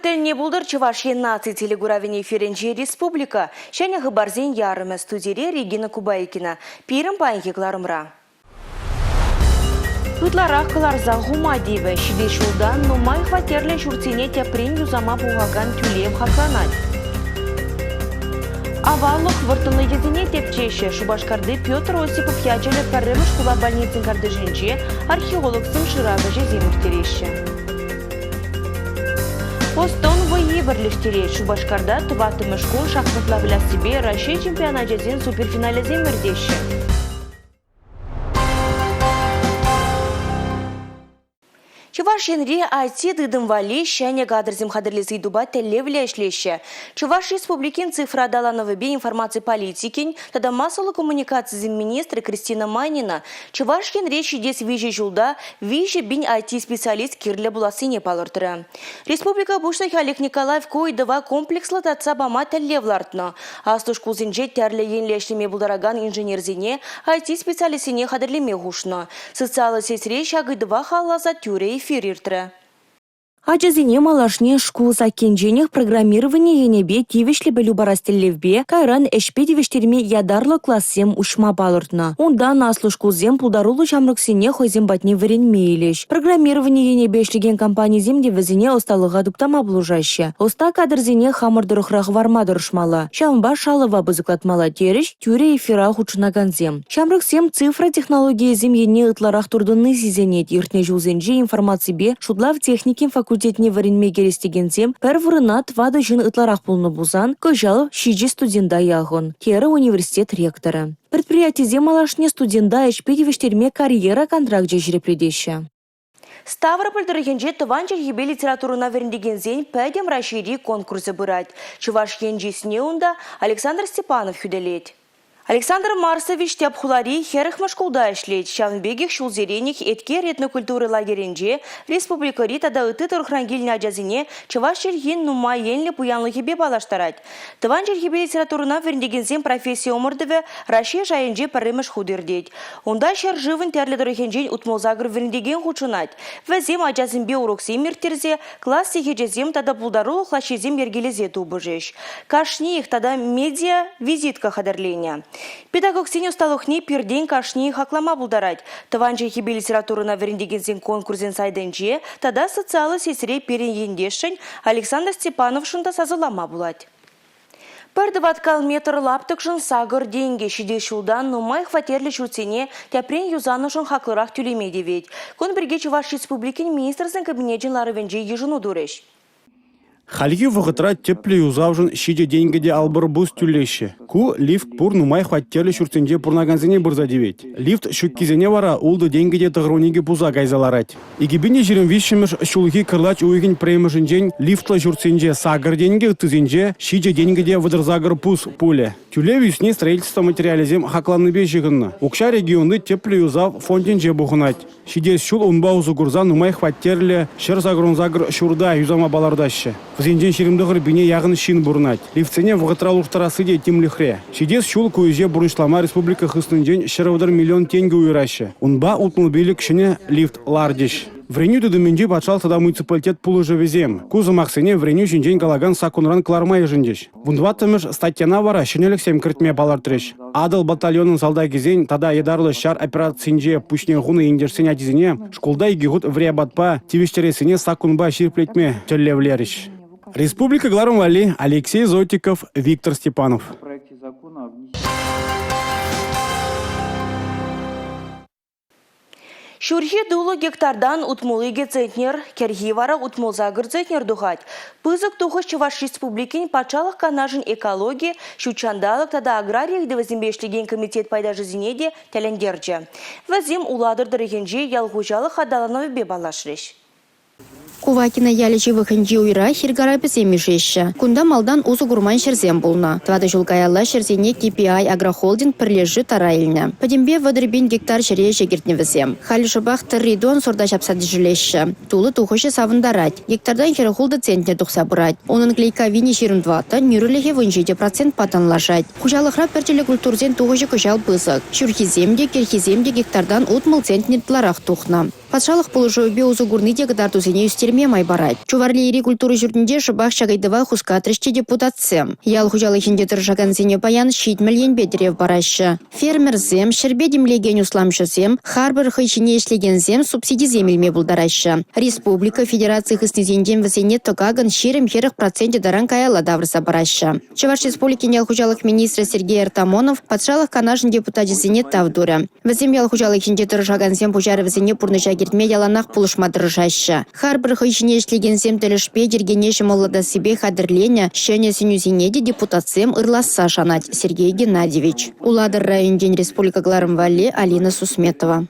тӗлне пултӑр Чӑваш Ен наци телекуравӗн эфирӗнче республика. Ҫӗнӗ хыпарсен ярӑмӗ студире Регина Кубайкина. Пирӗн паянхи кӑларӑмра. Ытларах кӑларса хума тивӗ. Ҫитес ҫултан нумай хваттерлӗ ҫуртсене тӗпрен юсама пухакан тӳлев хакланать. Аваллӑх вӑрттӑнлӑхӗсене тӗпчеҫҫӗ. Шупашкарти Петр Осипов ячӗллӗ пӗрремӗш хула больницин картишӗнче археологсем шырав ӗҫӗсем ирттереҫҫӗ. Ӑс-тӑн вӑййи пӗрлештерет. Шупашкарта тӑваттӑмӗш кун шахматла выляссипе Раҫҫей чемпионачӗсен суперфиналӗсем иртеҫҫӗ. Чӑваш Енри IT-тытӑм валли ҫӗнӗ кадрсем хатӗрлес ыйтупа тӗллевлӗ ӗҫлеҫҫӗ. Чӑваш Республикин цифра аталанӑвӗпе информаци политикин тата массӑллӑ коммуникацисен министрӗ Кристина Майнина Чӑваш Енре ҫитес виҫӗ ҫулта 3000 IT-специалист кирлӗ пулассине палӑртрӗ. Республика Пуҫлӑхӗ Олег Николаев ку ыйтӑва комплекслӑ татса пама тӗллев лартнӑ. Аслӑ шкулсенче тӗрлӗ енлӗ ӗҫлеме пултаракан инженерсене, IT-специалистсене хатӗрлеме хушнӑ. Социаллӑ сетьре ҫак ыйтӑва халалласа тӳрӗ эфир иртрӗ. Ачасене малашне шкул саккинченех программировани енӗпе тивӗҫлӗ пӗлӳ парас тӗллевпе кайран ӗҫпе тивӗҫтерме ятарлӑ классем уҫма палӑртнӑ. Унтан аслӑ шкулсем пултаруллӑ ҫамрӑксене хӑйсем патне вӗренме илӗҫ. Программировани енӗпе ӗҫлекен компанисем те вӗсене ӑсталӑха туптама пулӑшаҫҫӗ. Ӑста кадрсене хамӑр тӑрӑхра хӑварма тӑрӑшмалла. Ҫавӑнпа шалӑва пысӑклатмалла терӗҫ тӳрӗ эфира хутшӑнакансем. Ҫамрӑксем цифра технологийӗсем енне ытларах туртӑнни сисӗнет. Иртнӗ ҫулсенче информаципе шутлав техникин факультетне вӗренме кӗрес текенсем пӗр вырӑна тӑватӑ ҫын ытларах пулнӑ пулсан, кӑҫал ҫичӗ студента яхӑн, терӗ университет ректорӗ. Предприятисем малашне студента ӗҫпе тивӗҫтерме карьера контракчӗ ҫирӗплетеҫҫӗ. Ставрополь тӑрӑхӗнче тӑван чӗлхепе литературӑна вӗрентекенсен Пӗтӗм Раҫҫейри конкурсӗ пырать. Чӑваш Ен чысне унта Александр Степанов хӳтӗлет. Александр Марсович тӗп хулари 40-мӗш шкулта ӗҫлет. Ҫавӑн пекех ҫулсеренех Эткер этнокультура лагерӗнче республикӑри тата ытти тӑрӑхран килнӗ ачасене чӑваш чӗлхин нумай енлӗ пуянлӑхӗпе паллаштарать. Тӑван чӗлхепе литературӑна вӗрентекенсен професси ӑмӑртӑвӗ Раҫҫей шайӗнче пӗрремӗш хут иртет. Унта ҫӗршывӑн тӗрлӗ тӑрӑхӗнчен 68 вӗрентекен хутшӑнать. Вӗсем ачасемпе уроксем ирттерсе, класс сехечӗсем тата пултарулӑх лаҫҫисем йӗркелесе тупӑшӗҫ. Кашниех тата медиа-визитка хатӗрленӗ. Педагогсен ӑсталӑхне пиртен кашнийӗ хаклама пултарать. Тӑван чӗлхепе литературӑна вӗрентекенсен конкурсӗн сайтӗнче тата социаллӑ сетьре пирӗн ентешшӗн Александр Степановшӑн та сасӑлама пулать. Пӗр тӑваткал метр лаптӑкшӑн сакӑр тенкӗ ҫитес ҫултан нумай хваттерлӗ ҫуртсене тӗпрен юсанӑшӑн хаклӑрах тӳлеме тивет. Кун пирки Чӑваш Республикин Министрсен Кабинечӗн ларӑвӗнче йышӑну турӗҫ. Хальхи вӑхӑтра тӗплӗ юсавшӑн ҫичӗ тенкӗ те алпӑр пус тӳлеҫҫӗ. Ку лифт пур нумай хваттерлӗ ҫуртсенче пурӑнакансене пырса тивет. Лифт ҫуккисене вара ултӑ тенкӗ те тӑхӑрвуникӗ пуса кайса ларать. 2023-мӗш ҫулхи кӑрлач уйӑхӗн пӗрремӗшӗнчен лифтлӑ ҫуртсенче сакӑр тенкӗ, ыттисенче ҫичӗ тенкӗ те 38 пус пулӗ. Тӳлев ӳсни строительство материалӗсем хакланнипе ҫыхӑннӑ. Укҫа регионти тӗплӗ юсав фондӗнче пухӑнать. Ҫитес ҫул унпа усӑ курса нумай хваттерлӗ 188 ҫурта юсама палӑртаҫҫӗ. Вӗсенчен 29 пине яхӑн ҫын пурӑнать. Лифтсене вӑхӑтра улӑштарасси те тимлӗхре. Ҫитес ҫул ку ӗҫе пурнӑҫлама республика хыснинчен 130 миллион тенкӗ уйӑраҫҫӗ. Унпа 65 ҫӗнӗ лифт лартӗҫ. Вӗренӳ тытӑмӗнчи патшалӑх тата муниципалитет пулӑшӑвӗсем. Ку сӑмахсене вӗренӳ ҫинчен калакан саккунран кӑларма йышӑнчӗҫ. Вунтӑваттӑмӗш статьяна вара ҫӗнӗлӗхсем кӗртме палӑртрӗҫ. Атӑл батальонӑн салтакӗсен тата ятарлӑ ҫар операцинче пуҫне хунӑ ентешсен ачисене шкулта икӗ хут вӗри апатпа тивӗҫтерессине саккунпа ҫирӗплетме тӗллевлерӗҫ. Республика кӑларӑм валли Алексей Зотиков, Виктор Степанов. Ҫурхи тулӑ гектартан 62 центнер, кӗрхи вара 68 центнер тухать. Пысӑк тухӑҫ Чӑваш Республикин Патшалӑх Канашӗн экологи, ҫут ҫанталӑк тата аграри ыйтӑвӗсемпе ӗҫлекен комитет пайташӗсене те тӗлӗнтерчӗ. Вӗсем Улатӑр тӑрӑхӗнчи ял хуҫалӑх аталанӑвӗпе паллашрӗҫ. Кувакино ялӗ ҫывӑхӗнчи уйра хир карапӗсем ишеҫҫӗ. Кунта малтан усӑ курман ҫӗрсем пулнӑ. Тӑватӑ ҫул каялла ҫӗрсене KPI агрохолдинг пӗрлешӳ тара илнӗ. Пӗтӗмпе 30 пин гектар ҫӗре ӗҫе кӗртнӗ вӗсем. Халӗ шӑпах тырри-дон сорта ҫапса тӗшӗлеҫҫӗ. Тулӑ тухӑҫӗ савӑнтарать. Гектартан 46 центнер тухса пырать. Унӑн клейковини 24, нӳрӗлӗхӗ 17 процентпа танлашать. Хуҫалӑхра пӗрчӗллӗ культурсен тухӑҫӗ кӑҫал пысӑк. Ҫурхисем те, кӗрхисем те гектартан 60 центнер ытларах тухнӑ. Патшалӑх пулӑшӑвӗпе усӑ курни те кӑтартусене ӳстерме май парать. Чуварлейри культура ҫуртӗнче шӑпах ҫак ыйтӑва хускатрӗҫ те депутатсем. Ял хуҫалӑхӗнче тӑрӑшакансене паян 70 енпе тӗрев параҫҫӗ. Фермерсем, ҫӗрпе тимлекен усламҫӑсем, харпӑр хӑй ҫине ӗҫлекенсем субсидисем илме пултараҫҫӗ. Республика, федераци хыснисенчен вӗсене тӑкакӑн 20-40 проценчӗ таран каялла тавӑрса параҫҫӗ. Чӑваш Республикин ял хуҫалӑх министрӗ Сергей Артамонов Патшалӑх Канашӗн депутачӗсене тав турӗ. Вӗсем ял хуҫалӑхӗнче тӑрӑшакансен пуҫарӑвӗсене пурнӑҫа кӗртме яланах пулӑшма тӑрӑшаҫҫӗ. Харпӑр хӑй ҫине ӗҫлекенсем тӗлӗшпе йӗркене ҫӑмӑллатассипе хатӗрленӗ ҫӗнӗ сӗнӳсене те депутатсем ырласса шанать Сергей Геннадьевич. Улатӑр районӗнчен республика кӑларӑм валли Алина Сусметова.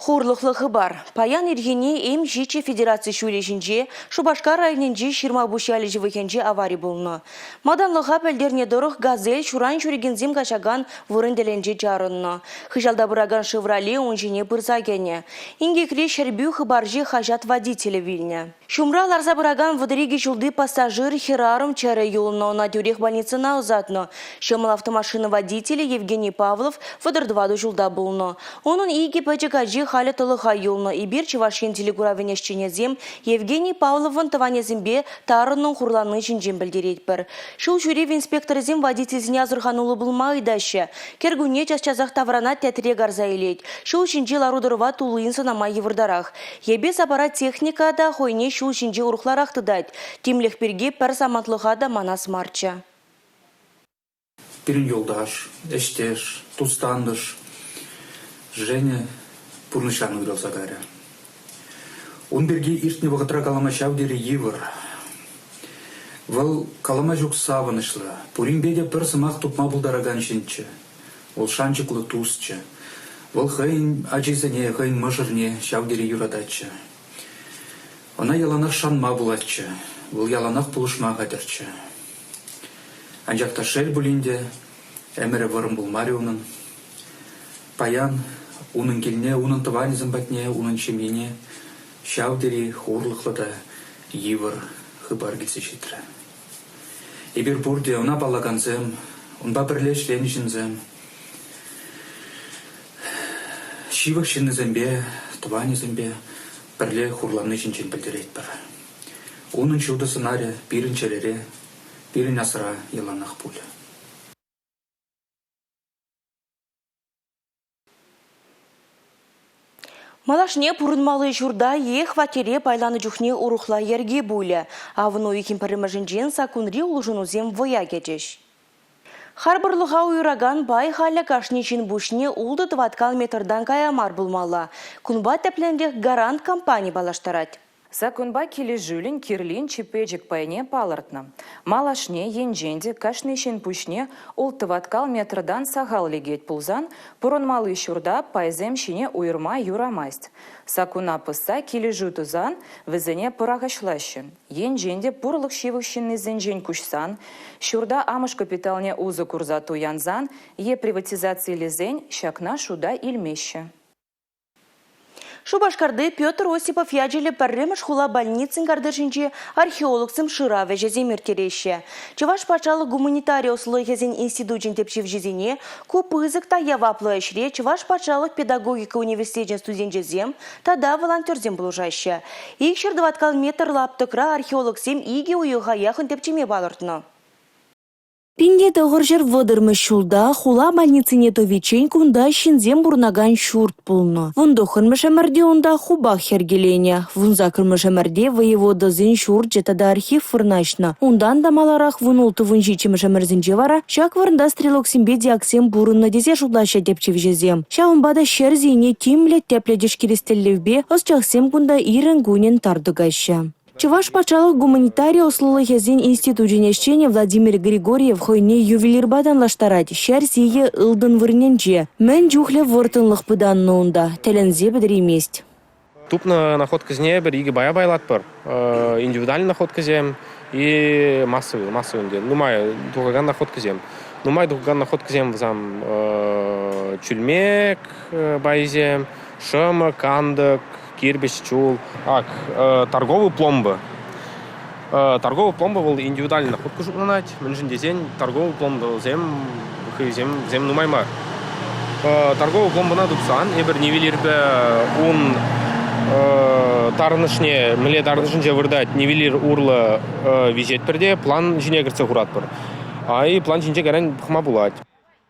Хурлӑхлӑ хыпар. Паян ирхине М-7 федераци ҫулӗ ҫинче Шупашкар районӗнчи Ҫырмапуҫ ялӗ ҫывӑхӗнче авари пулнӑ. Малтанлӑха пӗлтернӗ тӑрӑх, «Газель» ҫуран ҫӳрекенсем каҫакан вырӑн тӗлӗнче чарӑннӑ. Хыҫалта пыракан «Шевроле» ун ҫине пырса кӗнӗ. Инкекре Ҫӗрпӳ хыпарҫи хаҫат водителӗ вилнӗ. Ҫумра ларса пыракан 32 ҫулти пассажир хӗрарӑм чӗрӗ юлнӑ, ӑна тӳрех больницӑна ӑсатнӑ. Ҫӑмӑл автомашина водителӗ Евгений Павлов 34 ҫулта пулнӑ. Унӑн икӗ пӗчӗк ачи халӗ тӑлӑха юлнӑ. Эпир, Чӑваш Ен телекуравӗн ӗҫченӗсем, Евгений Павловӑн тӑванӗсемпе тарӑннӑн хурланни ҫинчен пӗлтеретпӗр. Ҫул ҫӳрев инспекторӗсем водительсене асӑрхануллӑ пулма ыйтаҫҫӗ. Кӗркунне час-часах таврана тӗтре карса илет. Ҫул ҫинчи лару-тӑрӑва туллин сӑнама йывӑртарах. Йӗпе-сапара техника та хӑйне ҫул ҫинче урӑхларах тытать. Тимлӗх пирки пӗр самантлӑха та манас марччӗ. Пирӗн юлташ, ӗҫтеш, тус-тантӑш Женя пурнӑҫран уйрӑлса кайрӗ. Ун пирки иртнӗ вӑхӑтра калама ҫав тери йывӑр. Вӑл калама ҫук савӑнӑҫлӑ, пуринпе те пӗр сӑмах тупма пултаракан ҫынччӗ. Вӑл шанчӑклӑ тусчӗ. Вӑл хӑйӗн ачисене, хӑйӗн мӑшӑрне ҫав тери юрататчӗ. Ӑна яланах шанма пулатчӗ, вӑл яланах пулӑшма хатӗрччӗ. Анчах та шел пулин те, ӗмӗрӗ вӑрӑм пулмарӗ унӑн. Паян унӑн килне, унӑн тӑванӗсем патне, унӑн ҫемйине ҫав тери хурлӑхлӑ та йывӑр хыпар килсе ҫитрӗ. Эпир пурте ӑна паллакансем, унпа пӗрле ӗҫленӗ ҫынсем. Ҫывӑх ҫыннисемпе, тӑванӗсемпе пӗрле хурланни ҫинчен пӗлтеретпӗр. Унӑн ҫутӑ сӑнарӗ пирӗн чӗрере, пирӗн асра яланах пулӗ. Малашне пурӑнмалли ҫурта е хваттере пайланӑ чухне урӑхла йӗрке пулӗ. Авӑн уйӑхӗн пӗрремӗшӗнчен саккунри улшӑнусем вӑя кӗчӗҫ. Харпӑрлӑха уйӑракан пай халӗ кашни ҫын пуҫне ултӑ тӑваткал метртан кая мар пулмалла. Кунпа тӗплӗнрех «Гарант» компани паллаштарать. Саккунпа килӗшӳллӗн кирлин чи пӗчӗк пайне палӑртнӑ. Малашне, енчен те кашни ҫын пуҫне улт-тӑваткал метртан сахал лекет пулсан, пурӑнмалли ҫурта пайсем ҫине уйӑрма юрамасть. Саккуна пӑсса килӗшӳ тусан вӗсене пӑрахӑҫлаҫҫӗ. Енчен те пурлӑх ҫывӑх ҫыннисенчен куҫсан, ҫурта амӑш капиталне усӑ курса туянсан е приватизацилесен ҫакна шута илмеҫҫӗ. Шупашкарти Петр Осипов ячӗллӗ пӗрремӗш хула больницин картишӗнче археологсем шырав ӗҫӗсем ирттереҫҫӗ. Чӑваш патшалӑх гуманитари ӑслӑлӑхӗсен институчӗн тӗпчевҫисене ку пысӑк та яваплӑ ӗҫре Чӑваш патшалӑх педагогика университечӗн студенчӗсем тата волонтерсем пулӑшаҫҫӗ. Икҫӗр тӑваткал метр лаптӑкра археологсем икӗ уйӑха яхӑн тӗпчеме палӑртнӑ. 1930-мӗш ҫулта хула больницине тӑвиччен кунта ҫынсем пурӑнакан ҫурт пулнӑ. 19-мӗш ӗмӗрте унта хупах йӗркеленӗ. 18-мӗш ӗмӗрте воеводӑсен ҫурчӗ тата архив вырнаҫнӑ. Унтан та маларах 16-17-мӗш ӗмӗрсенче вара ҫак вырӑнта стрелоксемпе дьяксем пурӑннӑ тесе шутлаҫҫӗ тӗпчевҫӗсем. Ҫавӑнпа та ҫӗр сийне тимлӗ, тӗплӗ тишкерес тӗллевпе ӑсчахсем кунта ирӗн-кунӗн тар тӑкаҫҫӗ. Чӑваш патшалӑх гуманитари ӑслӑлӑхӗсен институчӗн ӗҫченӗ Владимир Григорьев хӑйне ювелирпа танлаштарать. Ҫӗр сийӗ ылтӑн вырӑнӗнче. Мӗн чухлӗ вӑрттӑнлӑх пытаннӑ унта, тӗлӗнсе пӗтереймест. Тупнӑ находкӑсене пӗр икӗ пая пайлатпӑр. Индивидуальный находкӑсем и массовый, массовый ӗнтӗ. Нумай тухакан находкӑсем. Нумай тухакан находкӑсем вӗсем чӳлмек пайӗсем, шӑмӑ, кантӑк, кирпӗч, чул. Ак, торговый пломба. Торговый пломба вӑл индивидуальный находка шутланать, мӗншӗн тесен торговый пломбӑсем хӑйсем вӗсем нумай мар. Торговый пломбӑна тупсан эпир нивелирпе ун Тарӑнӑшне, мӗнле тарӑнӑшӗнче выртать, нивелир урлӑ виҫетпӗр те план ҫине кӗртсе хуратпӑр. Ай план ҫинче кайран пӑхма пулать.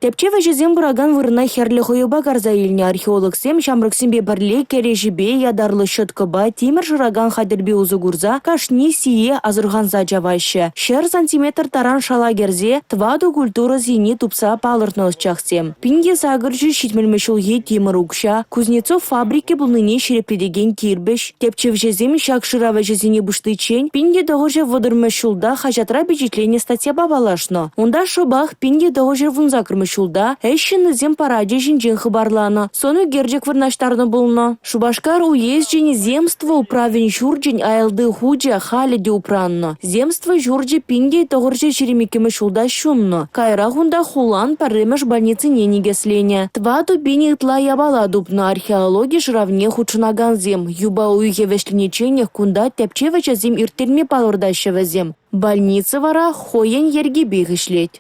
Тӗпчев ӗҫӗсем пыракан вырӑна хӗрлӗ хӑюпа карса илнӗ археологсем ҫамрӑксемпе пӗрле кӗреҫепе, ятарлӑ щеткӑпа, тимӗр шыракан хатӗрпе усӑ курса кашни сие асӑрханса чаваҫҫӗ. 100 сантиметр таран шала кӗрсе тӑватӑ культура сийне тупса палӑртнӑ ӑсчахсем. 1870 ҫулхи тимӗр укҫа, Кузнецов фабрики пулнине ҫирӗплетекен кирпӗч. Тӗпчевҫӗсем ҫак шырав ӗҫӗсене пуҫличчен 1930-мӗш ҫулта хаҫатра пичетленнӗ статьяпа паллашнӑ. Унта шӑпах 1918-мӗш ҫулта ӗҫ ҫыннисен парачӗ ҫинчен хыпарланӑ, сӑн ӳкерчӗк вырнаҫтарнӑ пулнӑ. Шупашкар уезчӗн земство управӗн ҫурчӗн аялти хучӗ халӗ те упраннӑ. Земство ҫурчӗ 1922-мӗш ҫулта ҫуннӑ. Каярах унта хулан пӗрремӗш больницине никӗсленӗ. 4000 ытла япала тупнӑ археологи шыравне хутшӑнакансем. Юпа уйӑхӗ вӗҫленичченех кунта тӗпчев ӗҫӗсем ирттерме палӑртаҫҫӗ вӗсем. Больница вара хӑйӗн йӗркипех ӗҫлет.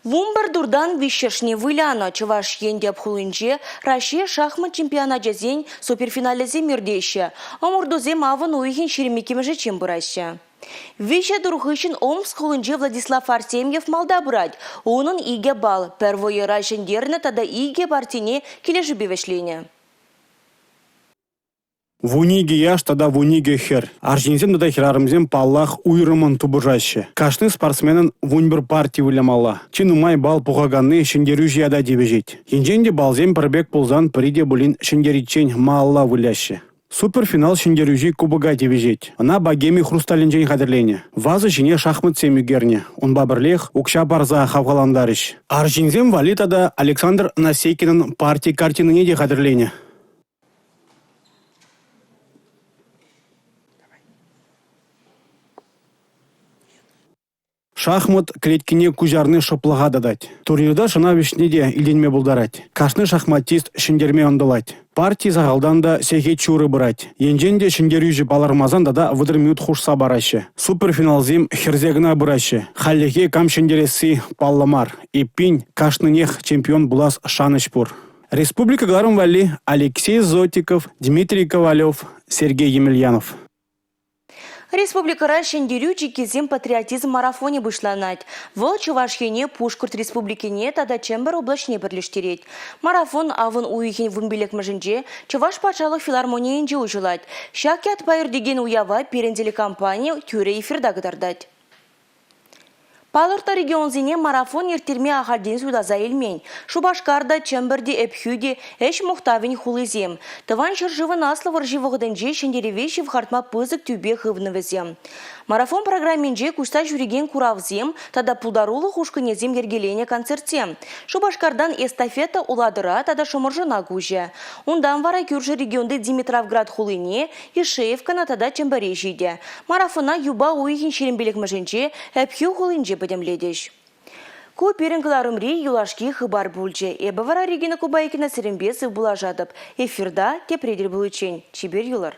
11 туртан виҫҫӗшне вылянӑ. Чӑваш Ен тӗп хулинче Раҫҫей шахмат чемпионачӗсен суперфиналӗсем иртеҫҫӗ. Ӑмӑртусем авӑн уйӑхӗн 22-мӗшӗччен пыраҫҫӗ. Виҫӗ тур хыҫҫӑн Омск хулинче Владислав Артемьев малта пырать. Унӑн 2 балл. Пӗр вӑйӑра ҫӗнтернӗ тата икӗ партине килӗшӳпе вӗҫленӗ. 12 яш тата 12 хӗр. Арҫынсем тата хӗрарӑмсем, паллах, уйрӑммӑн тупӑшаҫҫӗ. Кашни спортсменӑн 11 парти вылямалла. Чи нумай балл пухаканни ҫӗнтерӳҫӗ ята тивӗҫет. Енчен те баллсем пӗр пек пулсан пӗри те пулин ҫӗнтериччен малалла выляҫҫӗ. Суперфинал ҫӗнтерӳҫи кубока тивӗҫет. Ӑна богеми хрусталӗнчен хатӗрленӗ. Ваза ҫине шахматсем ӳкернӗ. Унпа пӗрлех укҫа парса хавхалантарӗҫ. Арҫынсем валли тата Александр Насекинӑн парти картинине те хатӗрленӗ. Шахмат клеткине куҫарни шӑплӑха татать. Турнирта шӑна вӗҫни те илтӗнме пултарать. Кашни шахматист ҫӗнтерме ӑнтӑлать. Парти сахалтан та сехет ҫурӑ пырать. Енчен те ҫӗнтерӳҫӗ палӑрмасан тата 30 минут хушса параҫҫӗ. Суперфиналсем хӗрсе кӑна пыраҫҫӗ. Хальлӗхе кам ҫӗнтересси паллӑ мар. Эппин, кашнинех чемпион пулас шанӑҫ пур. Республика кӑларӑм валли Алексей Зотиков, Дмитрий Ковалев, Сергей Емельянов. Республикӑра Ҫӗнтерӳ чиккисем патриотизм марафонӗ пуҫланать. Вӑл Чӑваш Ене, Пушкӑрт Республикине тата Чӗмпӗр облаҫне пӗрлештерет. Марафон авӑн уйӑхӗн 15-мӗшӗнче Чӑваш патшалӑх филармонийӗнче уҫӑлать. Ҫак ятпа иртекен уява пирӗн телекомпани тӳрӗ эфирта кӑтартать. Палӑртнӑ регионсене марафон ирттерме ахальтен суйласа илмен. Шупашкар та, Чӗмпӗр те, Ӗпхӳ те ӗҫ мухтавӗн хулисем. Тӑван ҫӗршывӑн Аслӑ вӑрҫи вӑхӑтӗнче ҫӗнтерӗве ҫывхартма пысӑк тӳпе хывнӑ вӗсем. Марафон программинче куҫса ҫӳрекен куравсем тата пултарулӑх ушкӑнӗсем йӗркеленӗ концертсем. Шупашкартан эстафета Улатӑра тата Шӑмӑршӑна куҫӗ. Унтан вара кӳршӗ регионти Димитровград хулине, Ишеевкӑна тата Чӗмпӗре ҫитӗ. Марафона юпа уйӑхӗн 25-мӗшӗнче Ӗпхӳ хулинче пӗтӗмлетӗҫ. Ку пирӗн кӑларӑмри юлашки хыпар пулчӗ. Эпӗ вара Регина Кубайкина сирӗнпе сывпуллашатӑп. Эфирта тепре тӗл пуличчен. Чипер юлӑр.